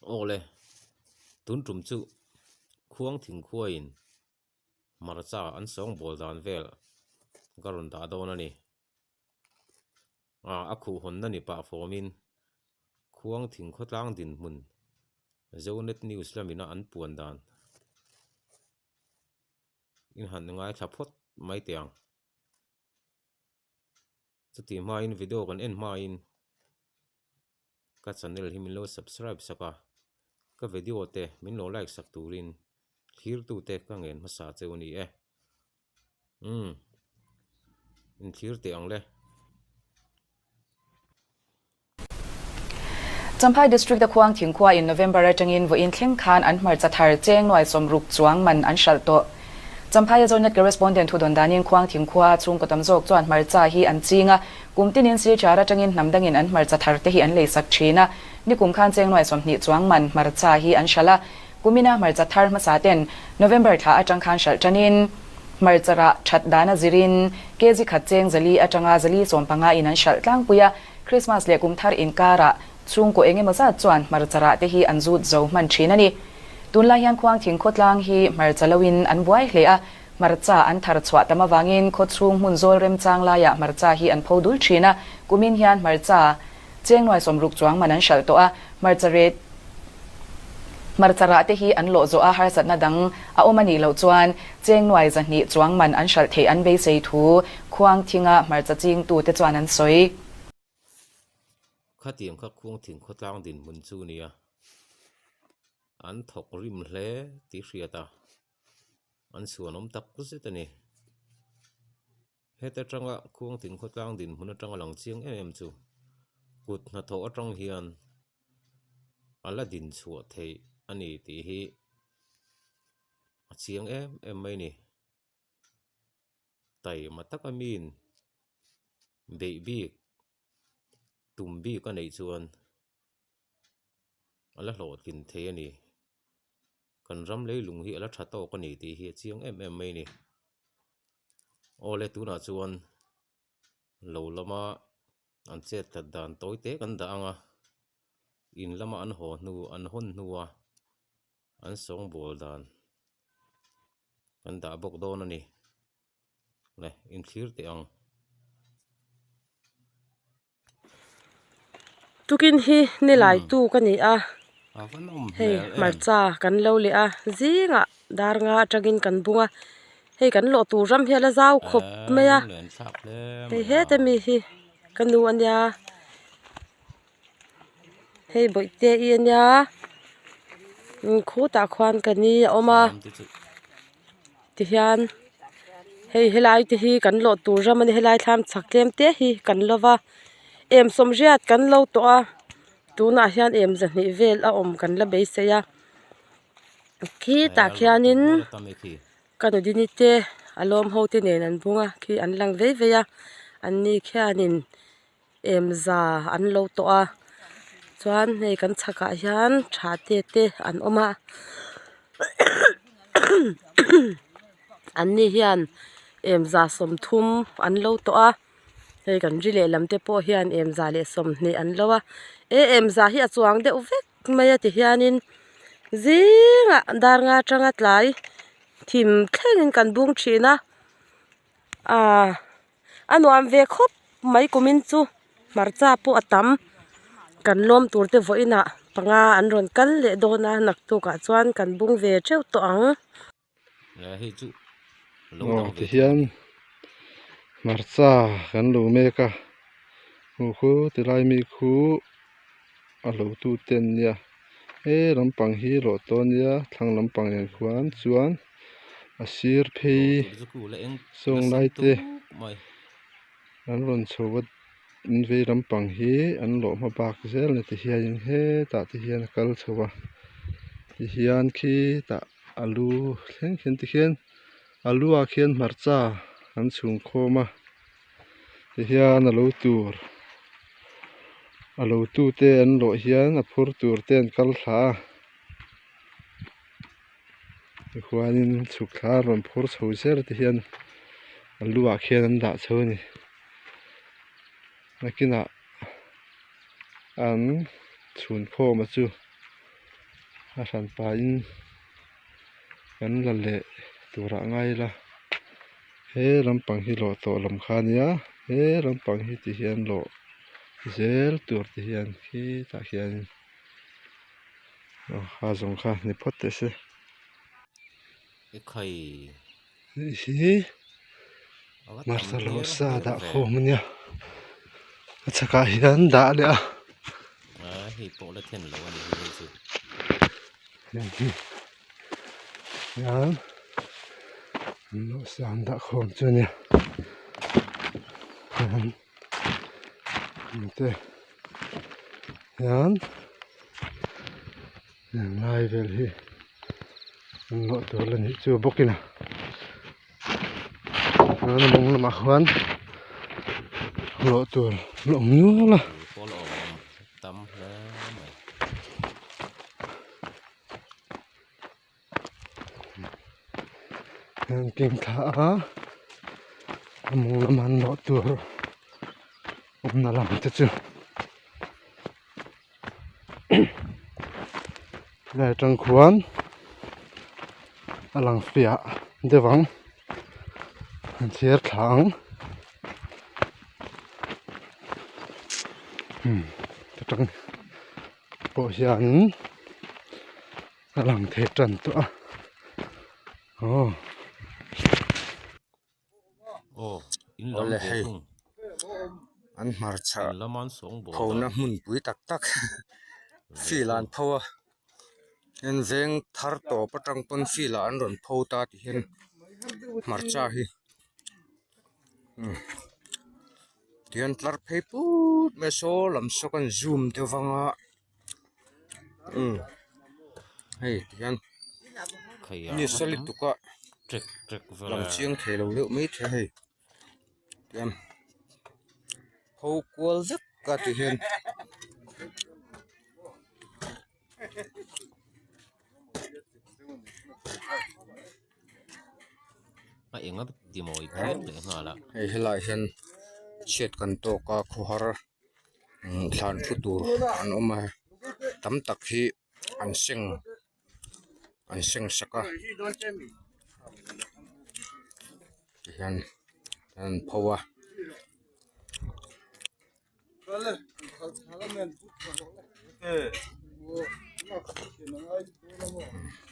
Awle, tun tum chu khuang thingkhuaiin hmarcha an sawngbawl dan vel ka rawn dah dawn a ni. A khuh hawnna ni pah fawmin khuang thingkhawtlang dinhmun Zonet News lamina an puan dan in han ngaithla phawt mai teh ang. Chuti hmain video kan en hmain ka channel hi min lo subscribe sak a, ka video te min lo like sak turin thlirtute ka ngen hmasa cheu a ni e. Umm inthlir teh ang le. Champhai District a khuang thingkhua in November atangin vawiin thleng khan an hmarcha thar cheng nuai sawmruk chuang man an hralh tawh. Champhai a Zonet Correspondent thu dawn danin khuang thingkhua chhungkaw tam zawk chuan hmarcha hi an ching a, kum tinin Silchar atangin hnam dangin an hmarcha thar te hi an leisak thin a, nikum khan cheng nuai 20 chuang man hmarcha hi an hralh a, kumina hmarcha thar hmasa ten November thla atang khan hralh tanin hmarcha rah that dana zirin kg khat cheng 400 atanga 450 in an hralh tlangpui a. Krismas leh kum thar inkarah chhungkaw eng emaw zat chuan hmarcha rah te hi an zut zo hman thin a ni. Tunlai hian khuang thing khawtlang hi hmarcha loin an buai hle a, hmarcha an thar chhuah tam avangin khaw chhung hmun zawl remchang laiah hmarcha hi an pho dul thin a, kumin hian hmarcha cheng nuai 60 chuang man an hralh tawh a, hmarcha ret hmarcha rah te hi an lawh zawh a harsatna dang a awm a nih loh chuan cheng nuai 200 chuang man an hralh theih an beisei thu khuang thinga hmarcha chingtute chuan an sawi. Khatiang kha khuang thing khawtlang dinhmun chu nia an thawk rim hle tih hriat a, an chhuanawm tak zet a ni. Heta atanga khuang thing khawtlang dinhmun atanga lang chiang em em chu kut hnathawh atang hian a la din chhuah theih a ni tih hi a chiang em em mai a ni. Taima taka miin beih bik tum bik a neih chuan a la hlawhtlin thei a ni. Kan ram leilung hi a la tha tawk a ni tih hi a chiang em em mai a ni. Awle tunah chuan lo lama an chet that dan tawi te kan dah ang a, in lama an haw hnu an hawn hnua an sawngbawl dan kan dah bawk dawn a ni. Le inthlir teh ang. Tukin hi nilai tu ka ni a, hei hmarcha kan lo leh a, zingah dar nga atangin kan bung a, hei kan lawh tur ram hi a la zau khawp mai a, hei heta mi hi ka nu a nia, hei bawihte i a nia, khutah khuan ka ni a awm a. Tihian hei helai te hi kan lawh tur ram a ni helai thlam chak tlem te hi kan lo va em sawmriat kan lo tawh a tunah hian em zahnih vel a awm kan la beisei a khitah khianin ka nudini te a lawm ho te nen an bung a khi an lang vei vei a an ni khianin em za an lo tawh a chuan hei kan chhakah hian tha te te an awm a an ni hian em za 30 an lo tawh a hei kan ri lehlam te pawh hian em za leh 20 an lo a e em za hi a chuang deuh vek mai a ti hianin zingah dar nga atanga tlai thim thlengin kan bung thin a ahh. A nuam ve khawp mai kumin chu hmarcha pawh a tam kan lawm tur te vawiinah panga an rawn kal leh dawn a naktukah chuan kan bung ve teuh tawh ang. Aw tihian hmarcha kan lo mek a hmu khu tilai mi khu a lo tu te an nia he lampang hi lawh tawh a nia thlang lampang nen khuan chuan. A sir phei sawng lai te an rawn chho a an vei lampang hi an lawh hma bak zel a ni ti hianin hetah te hian a kal chho a tihian khitah a lu thleng khian tikhian a lu ah khian hmarcha an chhung khawm a tihian a lo tur a lo tu te an lawh hian a phur tur te an kal thla a. Tichuanin chhuk thla a rawn phur chho zel te hian a lu ah khian an dah chho a ni nakinah an chhun khawm a chu. A hran pahin kan la leh turah ngai ila he lampang hi lawh tawh lam kha a nia he lampang hi ti hian lawh zel tur ti hian khitah khianin aw kha zawng kha ni phawt teh se. Hei hi hmarcha lo sa dah khawm a nia a chhakah hian dah leh a hian an sa an dah khawm chu a nia te hian. Heng lai vel hi an lawh tur la nih chu bawkin a chuan a mawng lamah khuan lawh tur a awm nual a. Heng keng thla a a mawng lama an lawh tur awmna lam te chu. Helai atang khuan a lang fiah deuh ang an chhiar thla ang umm ta tang pawh hianin a lang thei tan tawh a aw. Awle hei an hmarcha phona hmunpui tak tak field ah an pho a tin veng thar tawp atang pawn field ah an rawn pho ta ti hian hmarcha hi tihian tlar phei put mai a saw lam saw kan zoom deuh vang a. Umm hei ti hian mi solid tuk a lang chiang thei lo deuh mai thei a hei tihian pho kual vek a ti hian. Hei helaiah hian chhiat kan tawk a khawhar. Thlan thu tur an awm a tam tak hi an seng an seng sak a tihian an pho a.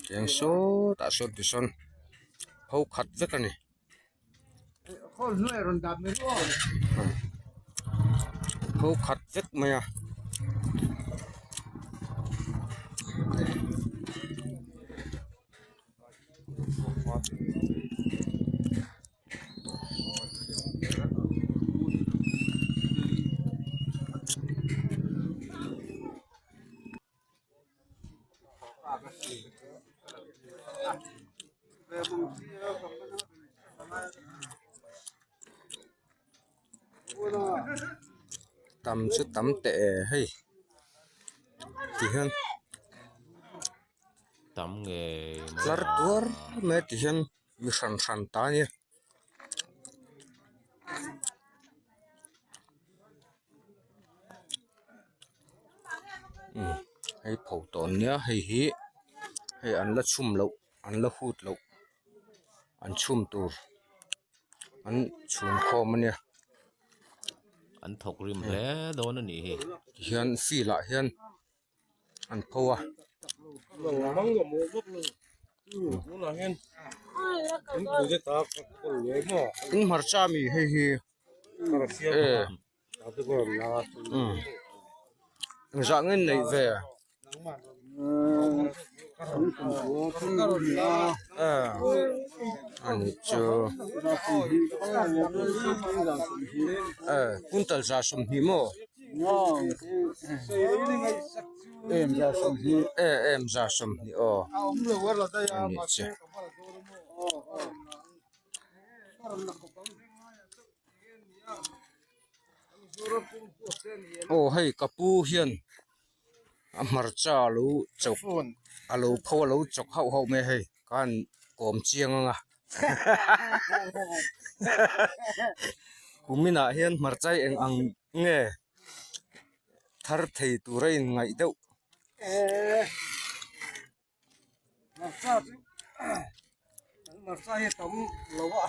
Tiang sawtah sawn tisawn pho khat vek a ni. Pho khat vek mai a. Tam chu tam teh e hei ti hian tlar tuar mai a ti hian mi hran hran ta a nia. Hei pho tawh an nia hei hi hei an la chhum loh an la hut loh an chhum tur an chhun khawm a nia. An thawk rim hle dawn a nih hi. Tihian field ah hian an pho a. In hmarcha mi hei hi Engzah nge neih ve a nih chu quintal 30 maw em 30 aw a nih chu. Aw hei ka pu hian a hmarcha a lo chawk a lo pho a lo chawk hauh hauh mai a hei ka han kawm chiang ang a kumin ah hian hmarcha hi eng ang nge thar thei tur a in ngaih deuh. Hmarcha chu kan hmarcha hi a tam lo a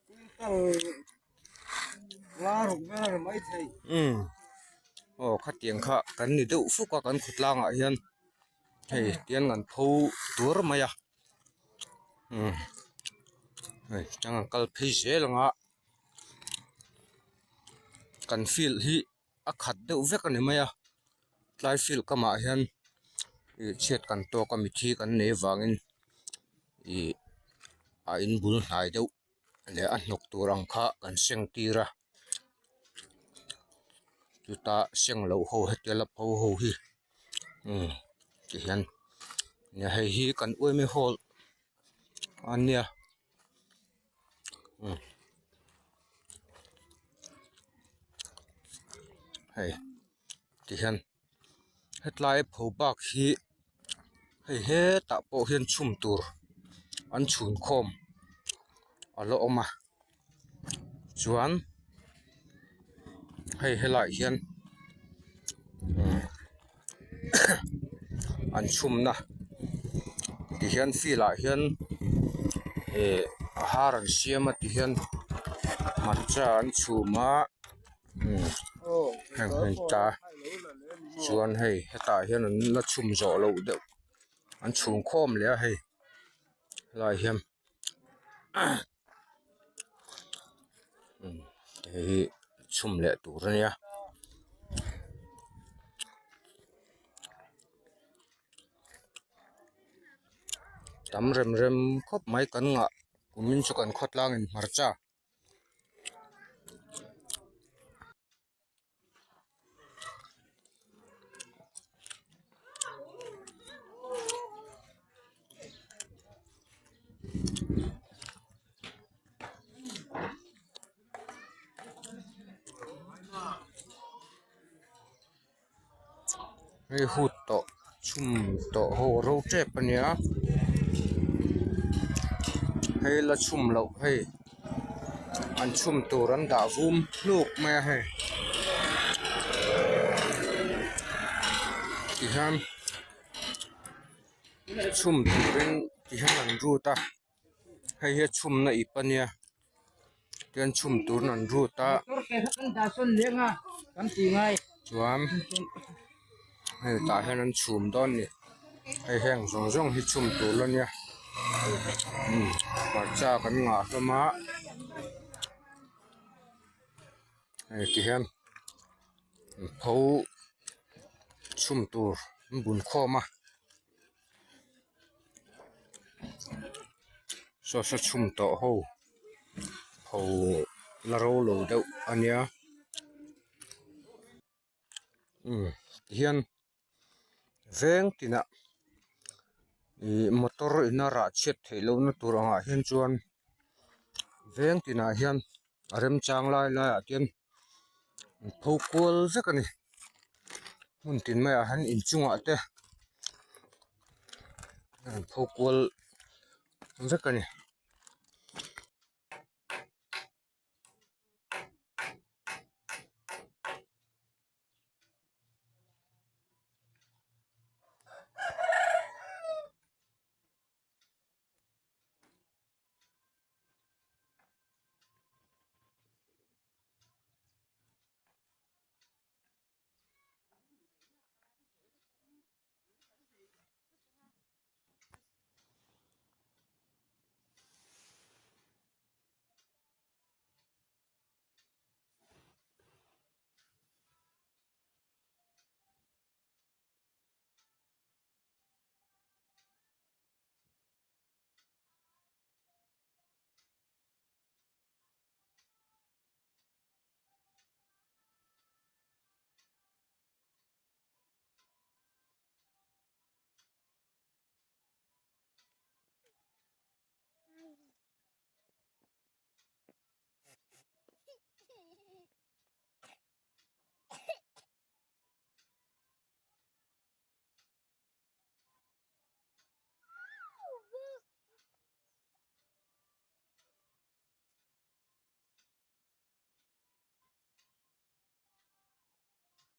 quintal nga ruk vel a ni maithei. Umm aw khatiang kha kan ni deuh fuk a kan khawtlang ah hian hei tiang an pho tur mai a umm hei tiang an kal phei zel ang a kan field hi a khat deuh vek a ni mai a tlai field kamah hian ih chhiat kan tawk a mithi kan nei avangin ih a in bul hnai deuh leh a hnawk tur ang kha kan seng tir a chuta seng loh ho hetia la pho ho hi umm tihian nia hei hi kan uaime hall a nia umm hei tihian hetlai pho bak hi hei hetah pawh hian chhum tur an chhun khawm a la awm a chuan hei helaiah hian an chhumna tihian field ah hian ih a har an siam a tihian hmarcha an chhum a heng hmarcha chuan hei hetah hian an la chhum zawh loh deuh an chhum khawm leh a hei helaiah hian. Hei hi chhum leh tur a nia. Tam rem rem khawp mai kan ngah kumin chu kan khawtlangin hmarcha. Hei hut tawh chhum tawh ho ro tep a nia hei la chhum loh hei an chhum tur an dah vum hluk mai a hei tihian chhum turin tihian an rut a hei hi a chhumna ip a nia. Tian chhum turin an rut a chuan hei tah hian an chhum dawn a ni hei heng zawng zawng hi chhum tur la nia umm hmarcha kan ngah hlawm a hei ti hian pho chhum tur an bun khawm a. Saw saw chhum tawh ho pho la ro lo deuh a nia umm tihian veng tinah ih motor ina rah chhiat theih lohna tur angah hian chuan veng tinah hian a remchang lai laiah hian an pho kual vek a ni hmun tin maiah hian inchungah te an pho kual vek a ni.